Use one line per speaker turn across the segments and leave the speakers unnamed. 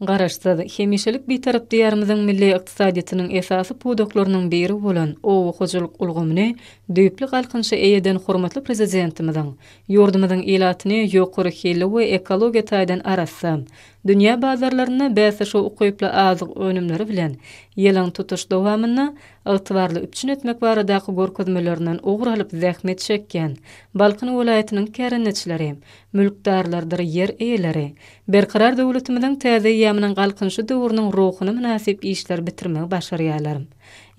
Garaşsyz, hemişelik Bitarap Diýarymyzyň milli ykdysadyýetiniň esasy pudaklarynyň biri bolan oba hojalyk ulgamyny düýpli galkynyşa eýe eden hormatly Prezidentimiziň ýurdumyzyň ilatyny ýokary hilli we ekologiýa taýdan arassa, dünýä bazarlarynda bäsdeşe ukyply azyk önümleri bilen ýylyň tutuş dowamynda ygtybarly üpjün etmek baradaky görkezmelerinden ugur alyp zähmet çekýän Balkan welaýatynyň kärendeçileri, mülkdarlardyr ýer eýeleri Berkarar döwletimiziň täze eýýamynyň Galkynyşy döwrüniň ruhuna mynasyp işleri bitirmegi başarýarlar.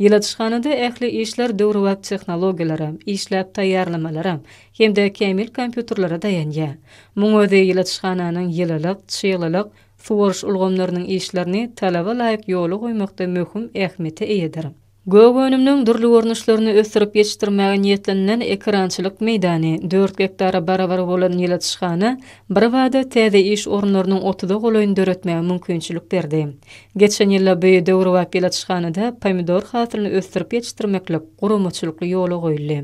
Ýyladyşhanada ähli işler döwrebap tehnologiýalara, işläp taýýarlamalara hem-de kämil kompýuterlere daýanýar. Muň özi ýyladyşhananyň ýylylyk, çyglylyk, suwaryş ulgamlarynyň işlerini talaba laýyk ýola goýmakda möhüm ähmiýete eýedir. Gök önümleň dürli görnüşlerini ösdürip ýetişdirmäge niýetlenilen ekerançylyk meýdany dört gektara barabar bolan ýyladyşhana birbada täze iş orunlarynyň otuza golaýyny döretmäge mümkinçilik berdi. Geçen ýylda bu döwrebap ýyladyşhanada pomidor hasylyny ösdürip ýetişdirmeklik guramaçylykly ýola goýuldy.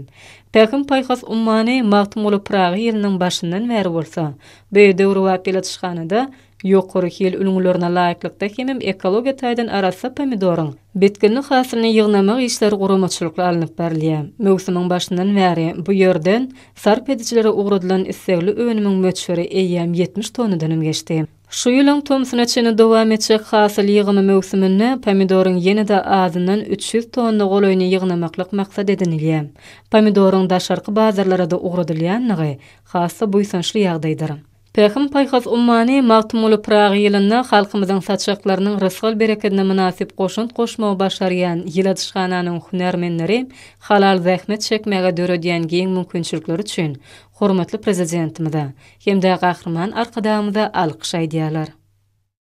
Pähim-paýhas ummany Magtymguly Pyragy ýylynyň başyndan bäri bolsa, bu döwrebap ýyladyşhanada Ýokary hil ülňülerine laýyklykda hemem ekologiýa taýdan arassa pomidoryň bitginli hasylyny ýygnamak işleri guramaçylykly alnyp barylýar. Möwsümiň başyndan bäri bu ýerden sarp edijilere ugradylan islegli önümiň möçberi eýýäm 70 tonnadanam geçdi. Şu ýylyň tomsuna çenli dowam etjek hasyl ýygymy möwsüminde pomidoryň ýene-de azyndan 300 tonna golaýyny ýygnamaklyk maksat edinilýär. Pomidoryň daşarky bazarlara-da ugradylýandygy has-da buýsançly ýagdaýdyr. Pähim-paýhas ummany Magtymguly Pyragy ýylynda halkymyzyň saçaklarynyň rysgal-berekedine mynasyp goşant goşmagy başarýan ýyladyşhananyň hünärmenleri halal zähmet çekmäge döredýän giň mümkinçilikleri üçin hormatly Prezidentimize hem-de Gahryman Arkadagymyza alkyş aýdýarlar.